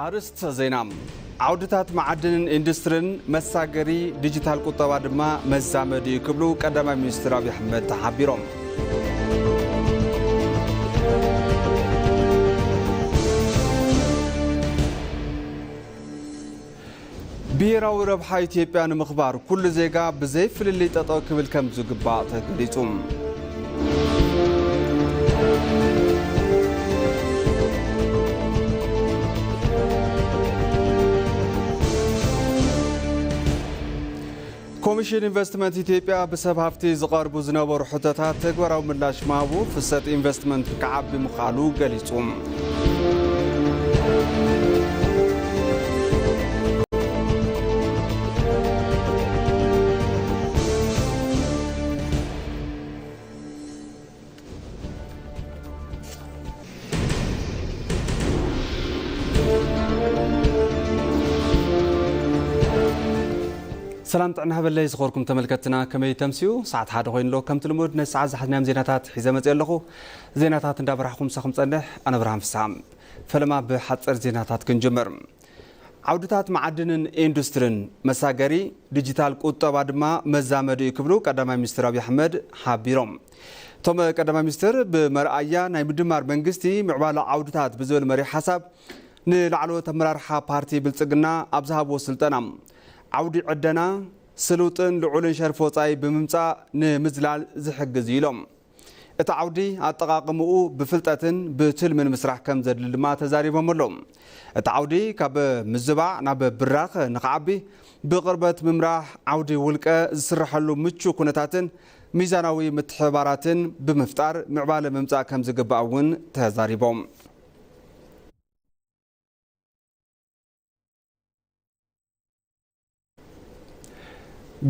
ኣርእስተ ዜና። ዓውድታት መዓድንን ኢንዱስትሪን መሳገሪ፣ ዲጂታል ቁጠባ ድማ መዛመዲ እዩ ክብሉ ቀዳማይ ሚኒስትር ኣብይ ኣሕመድ ተሓቢሮም። ብሄራዊ ረብሓ ኢትዮጵያ ንምኽባር ኩሉ ዜጋ ብዘይ ፍልልይ ጠጠው ክብል ከም ዝግባእ ተገሊጹ። ኮሚሽን ኢንቨስትመንት ኢትዮጵያ ብሰብ ሃፍቲ ዝቐርቡ ዝነበሩ ሕቶታት ተግባራዊ ምላሽ ምሃቡ፣ ፍሰት ኢንቨስትመንት ክዓቢ ምዃኑ ገሊጹ። ሰላም ጥዕና ሃበለይ ዝኸበርኩም ተመልከትና፣ ከመይ ተምስዩ? ሰዓት ሓደ ኮይኑ ኣሎ። ከምቲ ልሙድ ነቲ ሰዓት ዝሓዝናዮም ዜናታት ሒዘ መፅየ ኣለኹ። ዜናታት እንዳበራሕኹ ምሳኹም ፀንሕ ኣነ ብርሃን ፍስሃ። ፈለማ ብሓፀር ዜናታት ክንጅምር። ዓውድታት መዓድንን ኢንዱስትሪን መሳገሪ፣ ዲጂታል ቁጠባ ድማ መዛመዲ እዩ ክብሉ ቀዳማይ ሚኒስትር ኣብይ ኣሕመድ ሓቢሮም። እቶም ቀዳማይ ሚኒስትር ብመርኣያ ናይ ምድማር መንግስቲ ምዕባለ ዓውድታት ብዝብል መሪሕ ሓሳብ ንላዕለዎት ኣመራርሓ ፓርቲ ብልጽግና ኣብ ዝሃብዎ ስልጠና፣ ዓውዲ ዕደና ስሉጥን ልዑልን ሸርፊ ወጻኢ ብምምጻእ ንምዝላል ዝሕግዝ እዩ ኢሎም። እቲ ዓውዲ ኣጠቓቕምኡ ብፍልጠትን ብትልምን ምስራሕ ከም ዘድሊ ድማ ተዛሪቦም ኣለዉ። እቲ ዓውዲ ካብ ምዝባዕ ናብ ብራኽ ንኽዓቢ ብቕርበት ምምራሕ፣ ዓውዲ ውልቀ ዝስረሐሉ ምቹ ኩነታትን ሚዛናዊ ምትሕብባራትን ብምፍጣር ምዕባለ ምምጻእ ከም ዝግባእ እውን ተዛሪቦም።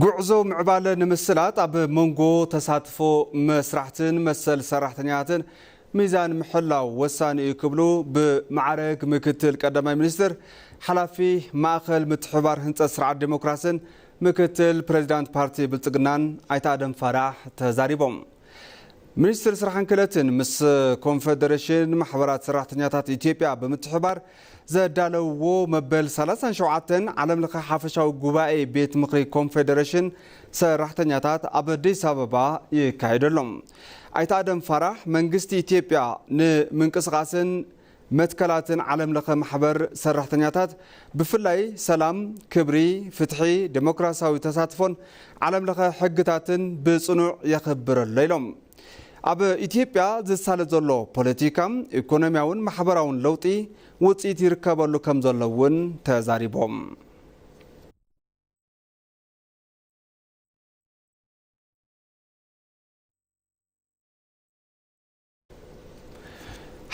ጉዕዞ ምዕባለ ንምስላጥ ኣብ መንጎ ተሳትፎ መስራሕትን መሰል ሰራሕተኛታትን ሚዛን ምሕላው ወሳኒ እዩ ክብሉ ብማዕረግ ምክትል ቀዳማይ ሚኒስትር ሓላፊ ማእኸል ምትሕብባር ህንፀት ስርዓት ዴሞክራስን ምክትል ፕሬዚዳንት ፓርቲ ብልፅግናን ኣይተ ኣደም ፋራሕ ተዛሪቦም። ሚኒስትር ስራሕን ክእለትን ምስ ኮንፌዴሬሽን ማሕበራት ሰራሕተኛታት ኢትዮጵያ ብምትሕባር ዘዳለውዎ መበል ሰላሳን ሸውዓተን ዓለም ለኸ ሓፈሻዊ ጉባኤ ቤት ምኽሪ ኮንፌዴሬሽን ሰራሕተኛታት ኣብ ኣዲስ ኣበባ ይካየድ ኣሎ። ኣይተ ኣደም ፋራሕ መንግስቲ ኢትዮጵያ ንምንቅስቓስን መትከላትን ዓለም ለኸ ማሕበር ሰራሕተኛታት ብፍላይ ሰላም፣ ክብሪ፣ ፍትሒ፣ ዴሞክራሲያዊ ተሳትፎን ዓለም ለኸ ሕግታትን ብጽኑዕ የኽብር ኣሎ ኢሎም። ኣብ ኢትዮጵያ ዝሳለጥ ዘሎ ፖለቲካ፣ ኢኮኖሚያውን ማሕበራውን ለውጢ ውጽኢት ይርከበሉ ከም ዘሎ እውን ተዛሪቦም።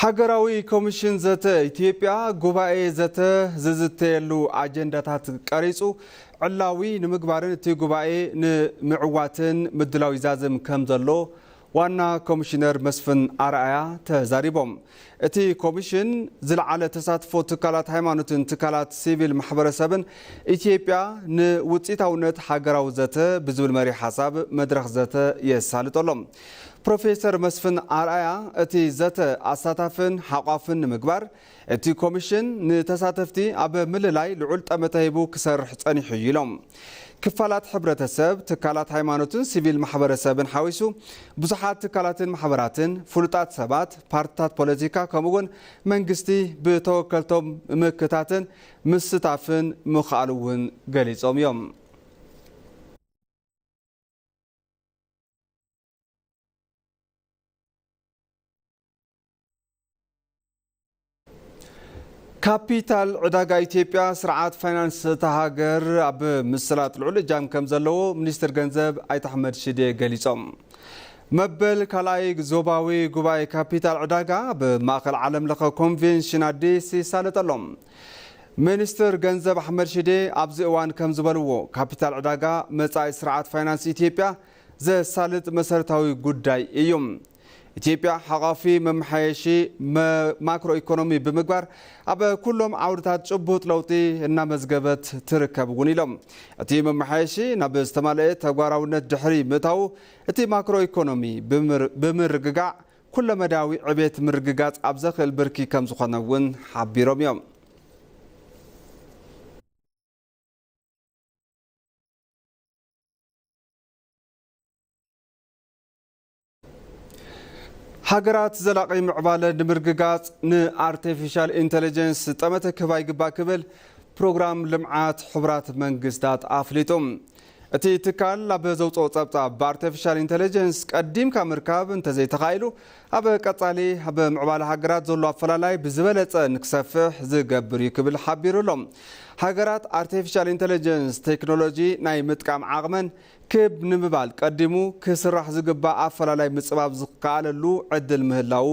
ሃገራዊ ኮሚሽን ዘተ ኢትዮጵያ ጉባኤ ዘተ ዝዝተየሉ ኣጀንዳታት ቀሪጹ ዕላዊ ንምግባርን እቲ ጉባኤ ንምዕዋትን ምድላው ይዛዝም ከም ዘሎ ዋና ኮሚሽነር መስፍን ኣርኣያ ተዛሪቦም። እቲ ኮሚሽን ዝለዓለ ተሳትፎ ትካላት ሃይማኖትን ትካላት ሲቪል ማሕበረሰብን ኢትዮጵያ ንውፅኢታውነት ሃገራዊ ዘተ ብዝብል መሪሕ ሓሳብ መድረኽ ዘተ የሳልጠሎም። ፕሮፌሰር መስፍን ኣርኣያ እቲ ዘተ ኣሳታፍን ሓቋፍን ንምግባር እቲ ኮሚሽን ንተሳተፍቲ ኣብ ምልላይ ልዑል ጠመተ ሂቡ ክሰርሕ ጸኒሑ እዩ ኢሎም። ክፋላት ሕብረተሰብ፣ ትካላት ሃይማኖትን ሲቪል ማሕበረሰብን ሓዊሱ ብዙሓት ትካላትን ማሕበራትን፣ ፍሉጣት ሰባት፣ ፓርትታት ፖለቲካ ከምኡ እውን መንግስቲ ብተወከልቶም ምክታትን ምስታፍን ምኽኣሉ እውን ገሊጾም እዮም። ካፒታል ዕዳጋ ኢትዮጵያ ስርዓት ፋይናንስ እታ ሃገር ኣብ ምስላጥ ልዑል እጃም ከም ዘለዎ ሚኒስትር ገንዘብ ኣይተ ኣሕመድ ሽዴ ገሊጾም። መበል ካልኣይ ዞባዊ ጉባኤ ካፒታል ዕዳጋ ኣብ ማእኸል ዓለም ለኸ ኮንቬንሽን ኣዲስ ይሳለጥ ኣሎ። ሚኒስትር ገንዘብ ኣሕመድ ሽዴ ኣብዚ እዋን ከም ዝበልዎ፣ ካፒታል ዕዳጋ መጻኢ ስርዓት ፋይናንስ ኢትዮጵያ ዘሳልጥ መሰረታዊ ጉዳይ እዩ። ኢትዮጵያ ሓቋፊ መመሓየሺ መ-፣ ማክሮ ኢኮኖሚ ብምግባር ኣብ ኩሎም ዓውድታት ጭቡጥ ለውጢ እናመዝገበት ትርከብ እውን ኢሎም። እቲ መመሓየሺ ናብ ዝተማለአ ተግባራውነት ድሕሪ ምእታዉ እቲ ማክሮ ኢኮኖሚ ብምር-፣ ብምርግጋዕ ኩለመዳያዊ ዕቤት ምርግጋፅ ኣብ ዘኽእል ብርኪ ከም ዝኾነ እውን ሓቢሮም እዮም። ሃገራት ዘላቒ ምዕባለ ንምርግጋጽ ንኣርቲፊሻል ኢንተለጀንስ ጠመተ ክህባ ይግባእ ክብል ፕሮግራም ልምዓት ሕቡራት መንግስታት ኣፍሊጡ። እቲ ትካል ኣብ ዘውፅኦ ጸብጻብ ብኣርቲፊሻል ኢንተለጀንስ ቀዲምካ ምርካብ እንተዘይተኻኢሉ ኣብ ቀጻሊ ኣብ ምዕባለ ሃገራት ዘሎ ኣፈላላይ ብዝበለጸ ንክሰፍሕ ዝገብር እዩ ክብል ሓቢሩ ኣሎ። ሃገራት ኣርቲፊሻል ኢንተለጀንስ ቴክኖሎጂ ናይ ምጥቃም ዓቕመን ክብ ንምባል ቀዲሙ ክስራሕ ዝግባእ ኣፈላላይ ምጽባብ ዝከኣለሉ ዕድል ምህላዉ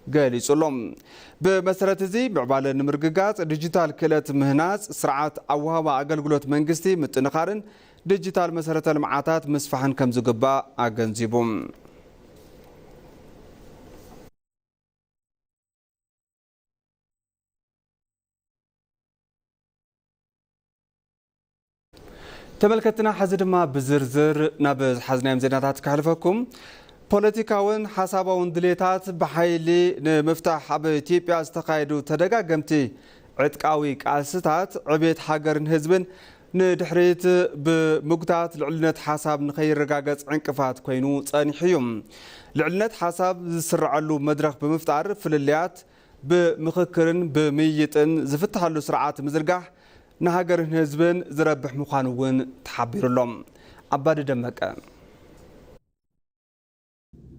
ገሊጹ ኣሎ። ብመሰረት እዚ ምዕባለ ንምርግጋጽ ዲጂታል ክእለት ምህናጽ፣ ስርዓት ኣወሃባ ኣገልግሎት መንግስቲ ምጥንኻርን ዲጂታል መሰረተ ልምዓታት ምስፋሕን ከም ዝግባእ ኣገንዚቡ። ተመልከትና፣ ሕዚ ድማ ብዝርዝር ናብ ዝሓዝናዮም ዜናታት ከሕልፈኩም። ፖለቲካውን ሓሳባውን ድሌታት ብሓይሊ ንምፍታሕ ኣብ ኢትዮጵያ ዝተኻየዱ ተደጋገምቲ ዕጥቃዊ ቃልስታት ዕቤት ሃገርን ህዝብን ንድሕሪት ብምጉታት ልዕልነት ሓሳብ ንኸይረጋገጽ ዕንቅፋት ኮይኑ ጸኒሑ እዩ። ልዕልነት ሓሳብ ዝስረዐሉ መድረኽ ብምፍጣር ፍልልያት ብምኽክርን ብምይይጥን ዝፍትሓሉ ስርዓት ምዝርጋሕ ንሃገርን ህዝብን ዝረብሕ ምዃኑ እውን ተሓቢሩ ኣሎ። ኣባዲ ደመቀ።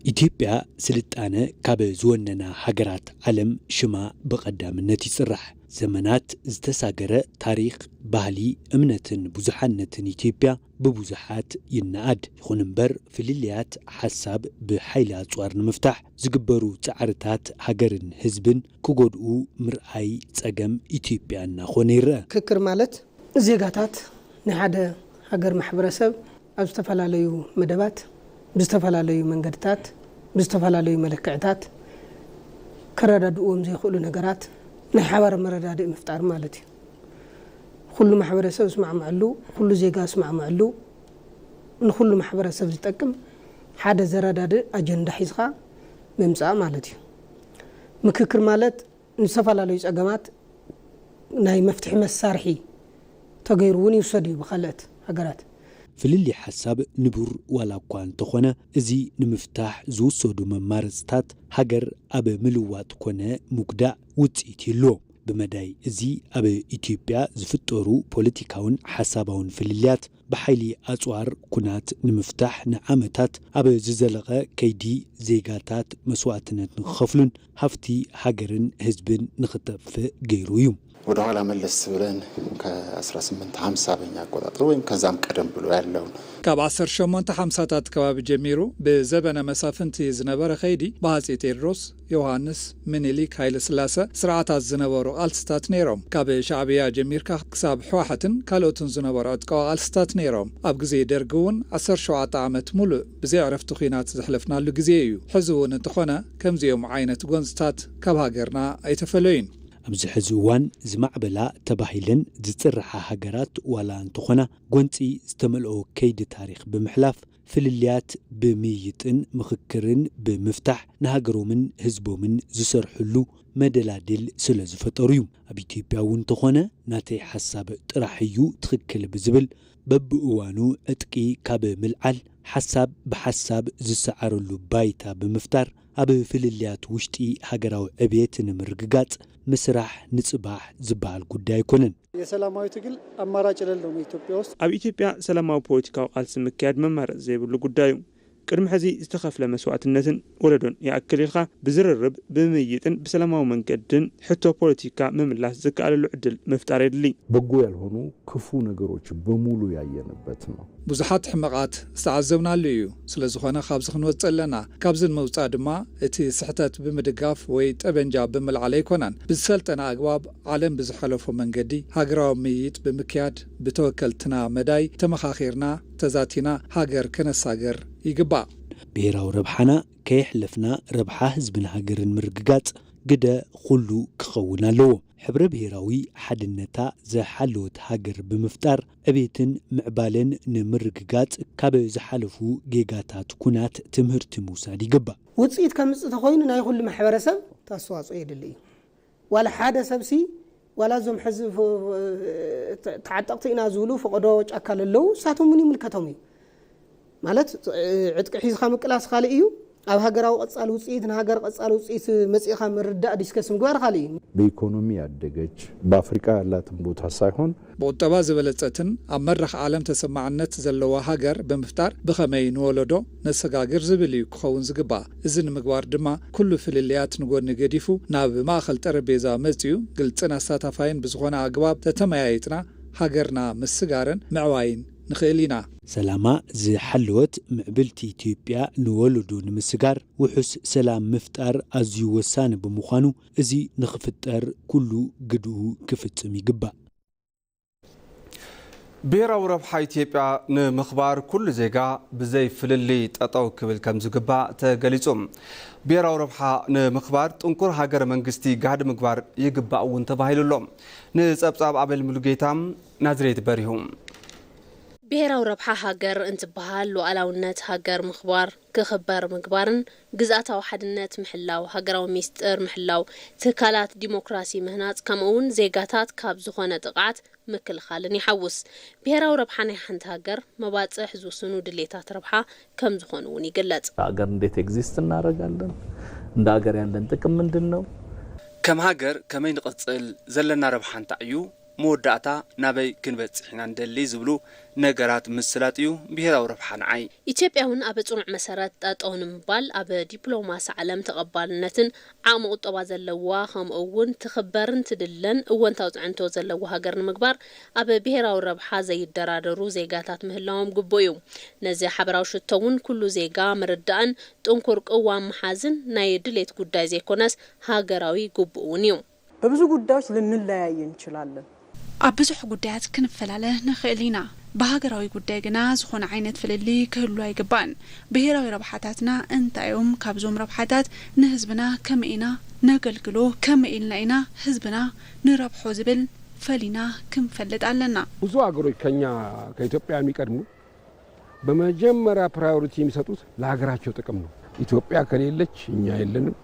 ኢትዮጵያ ስልጣነ ካብ ዝወነና ሃገራት ዓለም ሽማ ብቐዳምነት ይጽራሕ። ዘመናት ዝተሳገረ ታሪኽ፣ ባህሊ፣ እምነትን ብዙሓነትን ኢትዮጵያ ብብዙሓት ይነኣድ። ይኹን እምበር፣ ፍልልያት ሓሳብ ብሓይሊ ኣጽዋር ንምፍታሕ ዝግበሩ ጻዕርታት ሃገርን ህዝብን ክጎድኡ ምርኣይ ጸገም ኢትዮጵያ እናኾነ ይረአ። ምክክር ማለት ዜጋታት ናይ ሓደ ሃገር ማሕበረሰብ ኣብ ዝተፈላለዩ መደባት፣ ብዝተፈላለዩ መንገድታት፣ ብዝተፈላለዩ መለክዕታት ከረዳድእዎም ዘይኽእሉ ነገራት ናይ ሓባር መረዳድኢ ምፍጣር ማለት እዩ። ኩሉ ማሕበረሰብ ዝስማዕመዐሉ፣ ኩሉ ዜጋ ዝስማዕመዐሉ፣ ንኹሉ ማሕበረሰብ ዝጠቅም ሓደ ዘረዳድእ ኣጀንዳ ሒዝካ ምምጻእ ማለት እዩ። ምክክር ማለት ንዝተፈላለዩ ጸገማት ናይ መፍትሒ መሳርሒ ተገይሩ እውን ይውሰድ እዩ ብካልኦት ሃገራት። ፍልልይ ሓሳብ ንቡር ዋላ እኳ እንተኾነ፣ እዚ ንምፍታሕ ዝውሰዱ መማረጽታት ሃገር ኣብ ምልዋጥ ኮነ ምጉዳእ ውጽኢት ይህልዎ። ብመዳይ እዚ ኣብ ኢትዮጵያ ዝፍጠሩ ፖለቲካውን ሓሳባውን ፍልልያት ብሓይሊ ኣጽዋር ኩናት ንምፍታሕ ንዓመታት ኣብ ዝዘለቐ ከይዲ ዜጋታት መስዋእትነት ንክኸፍሉን ሃፍቲ ሃገርን ህዝብን ንክጠፍእ ገይሩ እዩ። ወደ ኋላ መለስ ብለን ከ አስራ ስምንት ሃምሳ በኛ አቆጣጠር ወይም ከዛም ቀደም ብሎ ያለውን ካብ ዓሰርተ ሸሞንተ ሓምሳታት ከባቢ ጀሚሩ ብዘበነ መሳፍንቲ ዝነበረ ከይዲ ብሃጼ ቴዎድሮስ፣ ዮሃንስ፣ ምኒልክ፣ ሃይለ ስላሰ ስርዓታት ዝነበሩ ቃልስታት ነይሮም። ካብ ሻዕብያ ጀሚርካ ክሳብ ህወሓትን ካልኦትን ዝነበሩ ዕጥቃዊ ቃልስታት ነይሮም። ኣብ ግዜ ደርጊ እውን ዓሰርተ ሸውዓተ ዓመት ሙሉእ ብዘይ ዕረፍቲ ኲናት ዘሕለፍናሉ ግዜ እዩ። ሕዚ እውን እንተኾነ ከምዚኦም ዓይነት ጎንፅታት ካብ ሃገርና ኣይተፈለዩን። ኣብዚ ሕዚ እዋን ዝማዕበላ ተባሂለን ዝፅርሓ ሃገራት ዋላ እንተኾና፣ ጎንፂ ዝተመልኦ ከይዲ ታሪኽ ብምሕላፍ፣ ፍልልያት ብምይይጥን ምኽክርን ብምፍታሕ ንሃገሮምን ህዝቦምን ዝሰርሕሉ መደላድል ስለ ዝፈጠሩ እዩ። ኣብ ኢትዮጵያ እውን እንተኾነ፣ ናተይ ሓሳብ ጥራሕ እዩ ትኽክል ብዝብል በብእዋኑ ዕጥቂ ካብ ምልዓል፣ ሓሳብ ብሓሳብ ዝሰዓረሉ ባይታ ብምፍጣር፣ ኣብ ፍልልያት ውሽጢ ሃገራዊ ዕብየት ንምርግጋጽ ምስራሕ ንጽባሕ ዝበሃል ጉዳይ ኣይኮነን። የሰላማዊ ትግል አማራጭ የሌለው ነው ኢትዮጵያ ውስጥ። ኣብ ኢትዮጵያ ሰላማዊ ፖለቲካዊ ቃልሲ ምክያድ መማረፂ ዘይብሉ ጉዳይ እዩ። ቅድሚ ሕዚ ዝተኸፍለ መስዋእትነትን ወለዶን ይኣክል ኢልካ ብዝርርብ፣ ብምይይጥን ብሰላማዊ መንገድን ሕቶ ፖለቲካ ምምላስ ዝከኣለሉ ዕድል ምፍጣር የድሊ። በጎ ያልሆኑ ክፉ ነገሮች በሙሉ ያየንበት ነው። ብዙሓት ሕመቓት ዝተዓዘብናሉ እዩ። ስለ ዝኾነ ካብዚ ክንወጽእ ኣለና። ካብዚ ንምውጻእ ድማ እቲ ስሕተት ብምድጋፍ ወይ ጠበንጃ ብምልዓል ኣይኮነን። ብዝሰልጠነ ኣግባብ ዓለም ብዝሓለፎ መንገዲ ሃገራዊ ምይይጥ ብምክያድ ብተወከልትና መዳይ ተመኻኺርና ተዛቲና ሃገር ከነሳግር ይግባእ። ብሄራዊ ረብሓና ከየሕለፍና ረብሓ ህዝብን ሃገርን ምርግጋጽ ግደ ኩሉ ክኸውን ኣለዎ። ሕብረ ብሄራዊ ሓድነታ ዝሓለወት ሃገር ብምፍጣር ዕቤትን ምዕባለን ንምርግጋጽ ካብ ዝሓለፉ ጌጋታት ኩናት ትምህርቲ ምውሳድ ይግባእ። ውፅኢት ከምፅእ ተኾይኑ ናይ ኩሉ ማሕበረሰብ ኣስተዋፅኦ የድሊ እዩ። ዋላ ሓደ ሰብሲ፣ ዋላ እዞም ሕዚ ፍ-፣ ፍ-፣ ተዓጠቕቲ ኢና ዝብሉ ፈቐዶ ጫካ ለለዉ፣ ንሳቶም እውን ይምልከቶም እዩ። ማለት፣ እ፣ ዕጥቂ ሒዝካ ምቅላስ ካልእ እዩ፣ ኣብ ሃገራዊ ቀጻሊ ውጽኢት፣ ንሃገር ቀጻሊ ውጽኢት መጺእኻ ምርዳእ ዲስከስ ምግባር ካልእ እዩ። በኢኮኖሚ ያደገች፣ በአፍሪካ ያላትን ቦታ ሳይሆን ብቁጠባ ዝበለጸትን ኣብ መድረኽ ዓለም ተሰማዕነት ዘለዋ ሃገር ብምፍጣር ብኸመይ ንወለዶ ነሰጋግር ዝብል እዩ ክኸውን ዝግባእ። እዚ ንምግባር ድማ ኩሉ ፍልልያት ንጎኒ ገዲፉ ናብ ማእኸል ጠረጴዛ መጺኡ ግልጽን ኣሳታፋይን ብዝኾነ ኣግባብ ተተመያይጥና ሃገርና ምስጋርን ምዕባይን ንኽእል ኢና። ሰላማ ዝሓለወት ምዕብልቲ ኢትዮጵያ ንወለዶ ንምስጋር ውሑስ ሰላም ምፍጣር ኣዝዩ ወሳኒ ብምዃኑ እዚ ንኽፍጠር ኩሉ ግድኡ ክፍጽም ይግባእ። ብሄራዊ ረብሓ ኢትዮጵያ ንምኽባር ኩሉ ዜጋ ብዘይ ፍልልይ ጠጠው ክብል ከም ዝግባእ ተገሊጹ። ብሄራዊ ረብሓ ንምኽባር ጥንኩር ሃገረ መንግስቲ ጋህዲ ምግባር ይግባእ እውን ተባሂሉ ኣሎ። ንጸብጻብ ኣቤል ሙሉጌታ፣ ናዝሬት በሪሁ። ብሄራዊ ረብሓ ሃገር እንትበሃል ሉዓላውነት ሃገር ምኽባር ክኽበር ምግባርን ግዝኣታዊ ሓድነት ምሕላው፣ ሃገራዊ ሚስጥር ምሕላው፣ ትካላት ዲሞክራሲ ምህናፅ ከምኡ እውን ዜጋታት ካብ ዝኾነ ጥቕዓት ምክልኻልን ይሓውስ። ብሄራዊ ረብሓ ናይ ሓንቲ ሃገር መባፅሕ ዝውስኑ ድሌታት ረብሓ ከም ዝኾኑ እውን ይግለፅ። ሀገር እንዴት exist እናደርጋለን? እንደ ሀገር ያለን ጥቅም ምንድን ነው? ከም ሃገር ከመይ ንቕፅል፣ ዘለና ረብሓ እንታይ እዩ፣ መወዳእታ ናበይ ክንበፅሕ ኢና ንደሊ ዝብሉ ነገራት ምስላጥ እዩ ብሄራዊ ረብሓ ንዓይ። ኢትዮጵያ እውን ኣብ ፅኑዕ መሰረት ጠጠው ንምባል ኣብ ዲፕሎማሲ ዓለም ተቐባልነትን ዓቕሚ ቁጠባ ዘለዋ ከምኡ እውን ትኽበርን ትድለን እወንታዊ ፅዕንቶ ዘለዋ ሃገር ንምግባር ኣብ ብሄራዊ ረብሓ ዘይደራደሩ ዜጋታት ምህላዎም ግቡእ እዩ። ነዚ ሓበራዊ ሽቶ እውን ኩሉ ዜጋ ምርዳእን ጥንኩር ቅዋም ምሓዝን ናይ ድሌት ጉዳይ ዘይኮነስ ሃገራዊ ግቡእ እውን እዩ። በብዙ ጉዳዮች ልንለያይ እንችላለን። ኣብ ብዙሕ ጉዳያት ክንፈላለ ንኽእል ኢና። ብሃገራዊ ጉዳይ ግና ዝኾነ ዓይነት ፍልልይ ክህሉ ኣይግባእን። ብሄራዊ ረብሓታትና እንታይ እዮም፣ ካብዞም ረብሓታት ንህዝብና ከመይ ኢና ነገልግሎ፣ ከመይ ኢልና ኢና ህዝብና ንረብሖ ዝብል ፈሊና ክንፈልጥ ኣለና። ብዙ ሀገሮች ከኛ ከኢትዮጵያ የሚቀድሙ በመጀመሪያ priority የሚሰጡት ለሀገራቸው ጥቅም ነው። ኢትዮጵያ ከሌለች እኛ የለንም።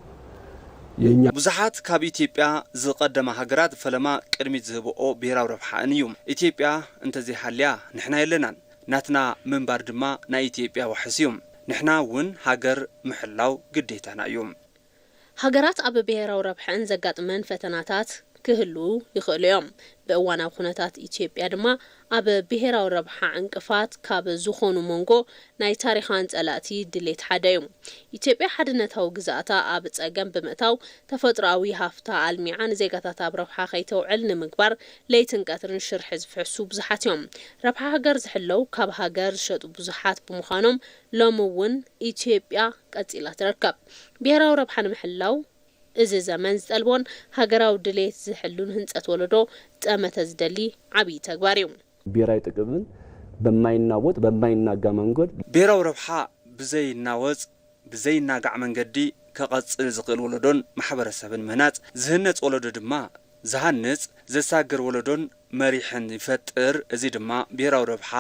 የእኛ ብዙሓት ካብ ኢትዮጵያ ዝቐደማ ሃገራት ፈለማ ቅድሚት ዝህብኦ ብሄራዊ ረብሓእን እዩ። ኢትዮጵያ እንተዘይሃልያ ንሕና የለናን። ናትና ምንባር ድማ ናይ ኢትዮጵያ ዋሕስ እዩ። ንሕና እውን ሃገር ምሕላው ግዴታና እዩ። ሃገራት ኣብ ብሄራዊ ረብሐእን ዘጋጥመን ፈተናታት ክህልዉ ይኽእሉ እዮም። ብእዋናዊ ኩነታት ኢትዮጵያ ድማ ኣብ ብሄራዊ ረብሓ ዕንቅፋት ካብ ዝኾኑ መንጎ ናይ ታሪኻን ጸላእቲ ድሌት ሓደ እዩ። ኢትዮጵያ ሓድነታዊ ግዝኣታ ኣብ ጸገም ብምእታው ተፈጥሮኣዊ ሃፍታ ኣልሚዓ ንዜጋታታ ኣብ ረብሓ ከይተውዕል ንምግባር ለይትን ቀትርን ሽርሒ ዝፍሕሱ ብዙሓት እዮም። ረብሓ ሃገር ዝሕለው ካብ ሃገር ዝሸጡ ብዙሓት ብምዃኖም ሎሚ እውን ኢትዮጵያ ቀጺላ ትርከብ። ብሄራዊ ረብሓ ንምሕላው እዚ ዘመን ዝጠልቦን ሃገራዊ ድሌት ዝሕሉን ህንጸት ወለዶ ጠመተ ዝደሊ ዓብዪ ተግባር እዩ። ብሄራዊ ጥቅምን በማይናወጥ በማይናጋ መንገድ ብሄራዊ ረብሓ ብዘይናወጽ ብዘይናጋዕ መንገዲ ከቐጽል ዝኽእል ወለዶን ማሕበረሰብን ምህናጽ፣ ዝህነጽ ወለዶ ድማ ዝሃንጽ ዘሳግር ወለዶን መሪሕን ይፈጥር። እዚ ድማ ብሄራዊ ረብሓ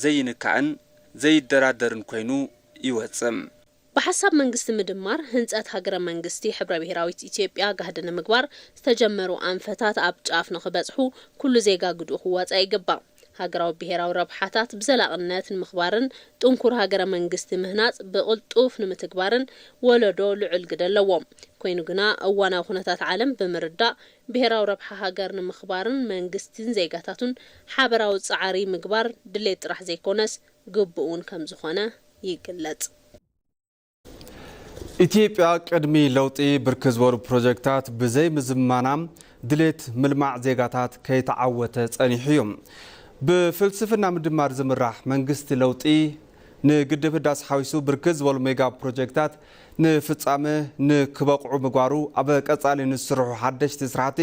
ዘይንካእን ዘይደራደርን ኮይኑ ይወጽእ። ብሓሳብ መንግስቲ ምድማር ህንጸት ሃገረ መንግስቲ ሕብረ ብሄራዊት ኢትዮጵያ ጋህዲ ንምግባር ዝተጀመሩ ኣንፈታት ኣብ ጫፍ ንኽበጽሑ ኩሉ ዜጋ ግድኡ ክዋጻእ ይግባእ። ሃገራዊ ብሄራዊ ረብሓታት ብዘላቕነት ንምኽባርን ጥንኩር ሃገረ መንግስቲ ምህናጽ ብቕልጡፍ ንምትግባርን ወለዶ ልዑል ግደ ኣለዎ። ኮይኑ ግና እዋናዊ ኩነታት ዓለም ብምርዳእ ብሄራዊ ረብሓ ሃገር ንምኽባርን መንግስትን ዜጋታቱን ሓበራዊ ጻዕሪ ምግባር ድሌት ጥራሕ ዘይኮነስ ግቡእ እውን ከምዝኾነ ይግለጽ። ኢትዮጵያ ቅድሚ ለውጢ ብርክት ዝበሉ ፕሮጀክታት ብዘይ ምዝማና ድሌት ምልማዕ ዜጋታት ከይተዓወተ ጸኒሑ እዩ። ብፍልስፍና ምድማር ዝምራሕ መንግስቲ ለውጢ ንግድብ ህዳስ ሓዊሱ ብርክት ዝበሉ ሜጋ ፕሮጀክታት ንፍጻመ ንክበቕዑ ምግባሩ ኣብ ቀጻሊ ንዝስርሑ ሓደሽቲ ስራሕቲ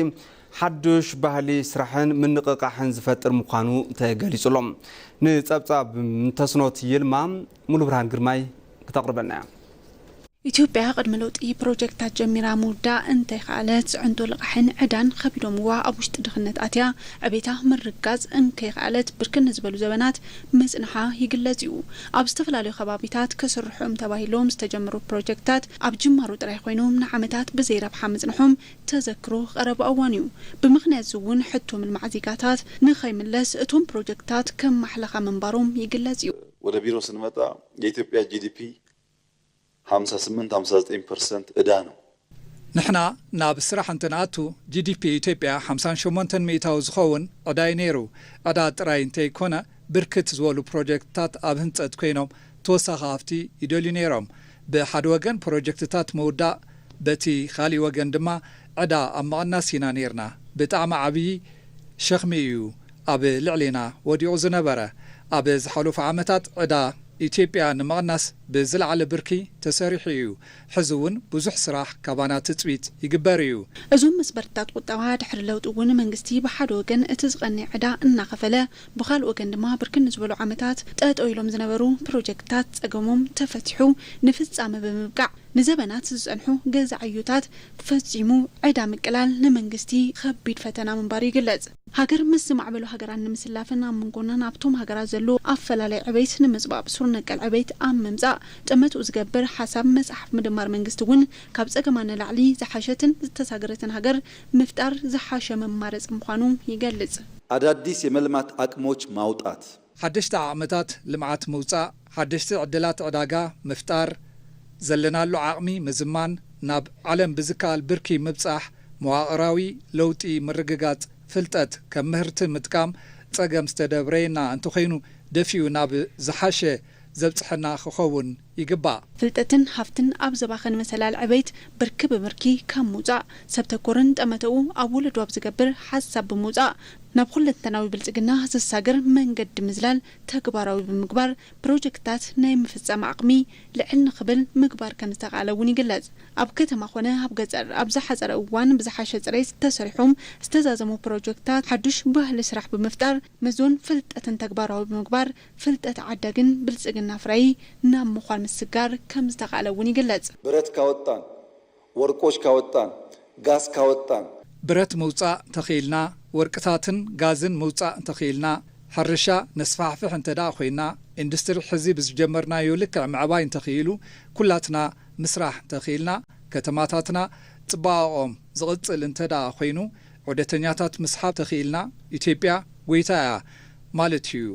ሓዱሽ ባህሊ ስራሕን ምንቕቓሕን ዝፈጥር ምዃኑ ተገሊጹ ኣሎ። ንጸብጻብ ምንተስኖት ይልማ ሙሉብርሃን ግርማይ ክተቕርበልና እያ። ኢትዮጵያ ቅድሚ ለውጢ ፕሮጀክታት ጀሚራ ምውዳእ እንተይኸኣለት፣ ጽዕንቶ ልቓሕን ዕዳን ኸቢዶምዋ ኣብ ውሽጢ ድኽነት ኣትያ፣ ዕቤታ ምርጋጽ እንከይኸኣለት ብርክት ንዝበሉ ዘበናት ምጽንሓ ይግለጽ እዩ። ኣብ ዝተፈላለዩ ከባቢታት ክስርሑ እዮም ተባሂሎም ዝተጀመሩ ፕሮጀክታት ኣብ ጅማሮ ጥራይ ኮይኖም ንዓመታት ብዘይረብሓ ምጽንሖም ተዘክሮ ቀረባ እዋን እዩ። ብምኽንያት እዚ እውን ሕቶ ምልማዕ ዜጋታት ንኸይምለስ እቶም ፕሮጀክታት ከም ማሕለኻ ምንባሮም ይግለጽ እዩ። ወደ ቢሮ ስንመጣ የኢትዮጵያ ጂ ዲ ፒ ሃምሳ ስምንት ሃምሳ ዘጠኝ ፐርሰንት ዕዳ ነው። ንሕና ናብ ስራሕ እንትንኣቱ፣ ጂ ዲ ፒ ኢትዮጵያ ሓምሳን ሸሞንተን ሚእታዊ ዝኸውን ዕዳ እዩ ነይሩ። ዕዳ ጥራይ እንተይኮነ፣ ብርክት ዝበሉ ፕሮጀክትታት ኣብ ህንጸት ኮይኖም ተወሳኺ ሃፍቲ ይደልዩ ነይሮም። ብሓደ ወገን ፕሮጀክትታት ምውዳእ፣ በቲ ካሊእ ወገን ድማ ዕዳ ኣብ ምቕናስ ኢና ነይርና። ብጣዕሚ ዓብዪ ሸኽሚ እዩ ኣብ ልዕሌና ወዲቑ ዝነበረ። ኣብ ዝሓለፉ ዓመታት ዕዳ ኢትዮጵያ ንምቕናስ ብዝለዓለ ብርኪ ተሰሪሑ እዩ። ሕዚ እውን ብዙሕ ስራሕ ካባና ትጽቢት ይግበር እዩ። እዞም መስበርትታት ቁጠባ ድሕሪ ለውጢ እውን መንግስቲ ብሓደ ወገን እቲ ዝቐንየ ዕዳ እናኸፈለ፣ ብኻልእ ወገን ድማ ብርክን ዝበሉ ዓመታት ጠጠው ኢሎም ዝነበሩ ፕሮጀክትታት ጸገሞም ተፈቲሑ ንፍጻመ ብምብቃዕ፣ ንዘበናት ዝጸንሑ ገዛ ዕዮታት ፈጺሙ ዕዳ ምቅላል ንመንግስቲ ከቢድ ፈተና ምንባሩ ይግለጽ። ሃገር ምስ ዝማዕበሉ ሃገራት ንምስላፍን ኣብ መንጎና ናብቶም ሃገራት ዘሎ ኣፈላላይ ዕቤት ንምጽባብ ሱር ነቀል ዕቤት ኣብ ምምጻእ ጠመትኡ ዝገብር ሓሳብ መጽሓፍ ምድማር መንግስቲ እውን ካብ ጸገማ ንላዕሊ ዝሓሸትን ዝተሳገረትን ሃገር ምፍጣር ዝሓሸ መማረጺ ምዃኑ ይገልጽ። አዳዲስ የመልማት አቅሞች ማውጣት። ሓደሽቲ ዓቕምታት ልምዓት ምውጻእ፣ ሓደሽቲ ዕድላት ዕዳጋ ምፍጣር፣ ዘለናሉ ዓቕሚ ምዝማን፣ ናብ ዓለም ብዝከኣል ብርኪ ምብጻሕ፣ መዋቕራዊ ለውጢ ምርግጋጽ፣ ፍልጠት ከም ምህርቲ ምጥቃም፣ ጸገም ዝተደብረየና እንተኾይኑ ደፊኡ ናብ ዝሓሸ ዘብጽሐና ክኸውን ይግባእ። ፍልጠትን ሃፍትን ኣብ ዘባኽን መሰላል ዕቤት ብርኪ ብብርኪ ካብ ምውጻእ፣ ሰብ ተኮርን ጠመተኡ ኣብ ወለዶ ኣብ ዝገብር ሓሳብ ብምውጻእ፣ ናብ ኩለንተናዊ ብልጽግና ዘሳግር መንገዲ ምዝላል ተግባራዊ ብምግባር፣ ፕሮጀክትታት ናይ ምፍጻም ዓቕሚ ልዕል ንኽብል ምግባር ከም ዝተኻእለ እውን ይግለጽ። ኣብ ከተማ ኾነ ኣብ ገጠር ኣብ ዝሓጸረ እዋን ብዝሓሸ ጽሬት ተሰሪሖም ዝተዛዘሙ ፕሮጀክትታት ሓዱሽ ባህሊ ስራሕ ብምፍጣር፣ መዞን ፍልጠትን ተግባራዊ ብምግባር፣ ፍልጠት ዓዳግን ብልጽግና ፍራይ ናብ ምዃን ምስጋር ከም ዝተኻእለ እውን ይግለጽ። ብረት ካወጣን፣ ወርቆች ካወጣን፣ ጋዝ ካወጣን። ብረት ምውጻእ ተኽኢልና፣ ወርቅታትን ጋዝን ምውጻእ ተኽኢልና፣ ሕርሻ ነስፋሕፍሕ እንተ ደኣ ኮይና፣ ኢንዱስትሪ ሕዚ ብዝጀመርናዮ ልክዕ ምዕባይ እንተኽኢሉ፣ ኩላትና ምስራሕ እንተኽኢልና፣ ከተማታትና ጽባቐኦም ዝቕጽል እንተ ደኣ ኮይኑ፣ ዑደተኛታት ምስሓብ ተኽኢልና፣ ኢትዮጵያ ጎይታ እያ ማለት እዩ።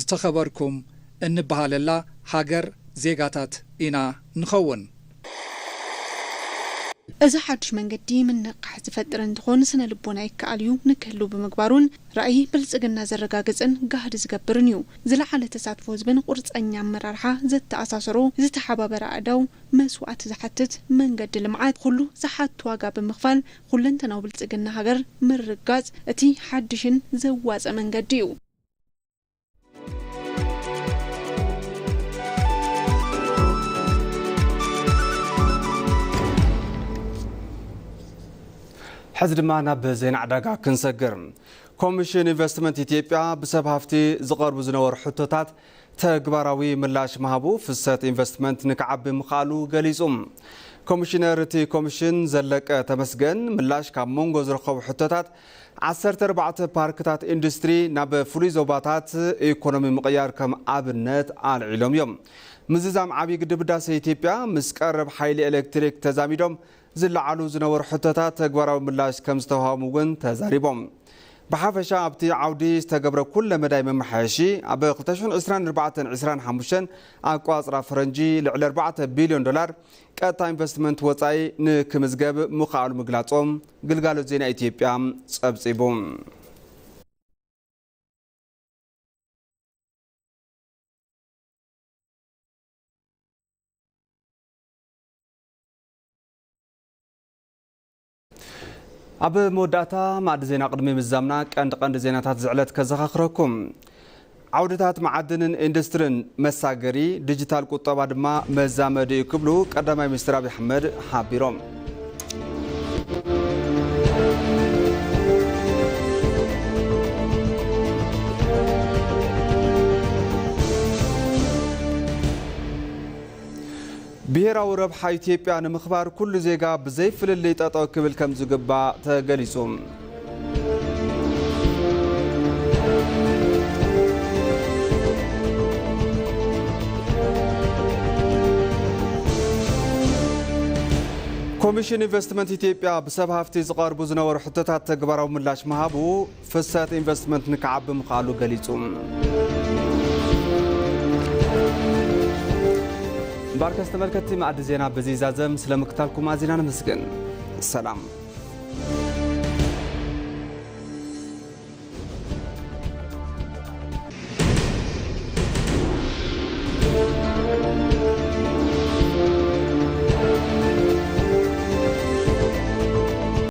ዝተኸበርኩም እንበሃለላ ሃገር ዜጋታት ኢና ንኸውን። እዚ ሓድሽ መንገዲ ምንቕቃሕ ዝፈጥር እንትኾን፣ ስነ ልቦና ይከኣል እዩ ንክህሉ ብምግባሩን ራእይ ብልጽግና ዘረጋግጽን ጋህዲ ዝገብርን እዩ። ዝለዓለ ተሳትፎ ህዝብን ቁርጸኛ ኣመራርሓ ዘተኣሳሰሮ ዝተሓባበረ ኣእዳው መስዋእቲ ዝሓትት መንገዲ ልምዓት፣ ኩሉ ዝሓቱ ዋጋ ብምኽፋል ኩለንተናዊ ብልጽግና ሃገር ምርጋጽ እቲ ሓድሽን ዘዋጸ መንገዲ እዩ። ሕዚ ድማ ናብ ዜና ዕዳጋ ክንሰግር። ኮሚሽን ኢንቨስትመንት ኢትዮጵያ ብሰብ ሃፍቲ ዝቐርቡ ዝነበሩ ሕቶታት ተግባራዊ ምላሽ ምሃቡ ፍሰት ኢንቨስትመንት ንክዓቢ ምኽኣሉ ገሊጹ። ኮሚሽነር እቲ ኮሚሽን ዘለቀ ተመስገን ምላሽ ካብ መንጎ ዝረኸቡ ሕቶታት ዓሰርተ ኣርባዕተ ፓርክታት ኢንዱስትሪ ናብ ፍሉይ ዞባታት ኢኮኖሚ ምቕያር ከም ኣብነት ኣልዒሎም እዮም። ምዝዛም ዓብዪ ግድብ ህዳሰ ኢትዮጵያ ምስ ቀረብ ሓይሊ ኤሌክትሪክ ተዛሚዶም ዝለዓሉ ዝነበሩ ሕቶታት ተግባራዊ ምላሽ ከም ዝተዋህቦም እውን ተዛሪቦም። ብሓፈሻ ኣብቲ ዓውዲ ዝተገብረ ኩለ መዳይ መመሓየሺ ኣብ ክልተ ሽሕን ዕስራን ኣርባዕተን ዕስራን ሓሙሽተን ኣቋፅራ ፈረንጂ ልዕሊ ኣርባዕተ ቢልዮን ዶላር ቀጥታ ኢንቨስትመንት ወፃኢ ንክምዝገብ ምኽኣሉ ምግላፆም ግልጋሎት ዜና ኢትዮጵያ ፀብፂቡ። ኣብ መወዳእታ ማዕዲ ዜና ቅድሚ ምዛምና ቀንዲ ቀንዲ ዜናታት ዝዕለት ከዘኻኽረኩም። ዓውድታት መዓድንን ኢንዱስትርን መሳገሪ፣ ዲጂታል ቁጠባ ድማ መዛመዲ እዩ ክብሉ ቀዳማይ ሚኒስትር ኣብይ ኣሕመድ ሓቢሮም። ብሄራዊ ረብሓ ኢትዮጵያ ንምኽባር ኩሉ ዜጋ ብዘይ ፍልልይ ጠጠው ክብል ከም ዝግባእ ተገሊጹ። ኮሚሽን ኢንቨስትመንት ኢትዮጵያ ብሰብ ሃፍቲ ዝቐርቡ ዝነበሩ ሕቶታት ተግባራዊ ምላሽ ምሃቡ ፍሰት ኢንቨስትመንት ንክዓቢ ምኽኣሉ ገሊጹ። ባርከስ ተመልከትቲ፣ መኣዲ ዜና በዚ ይዛዘም። ስለ ምክታልኩም ኣዚና ነመስግን። ሰላም።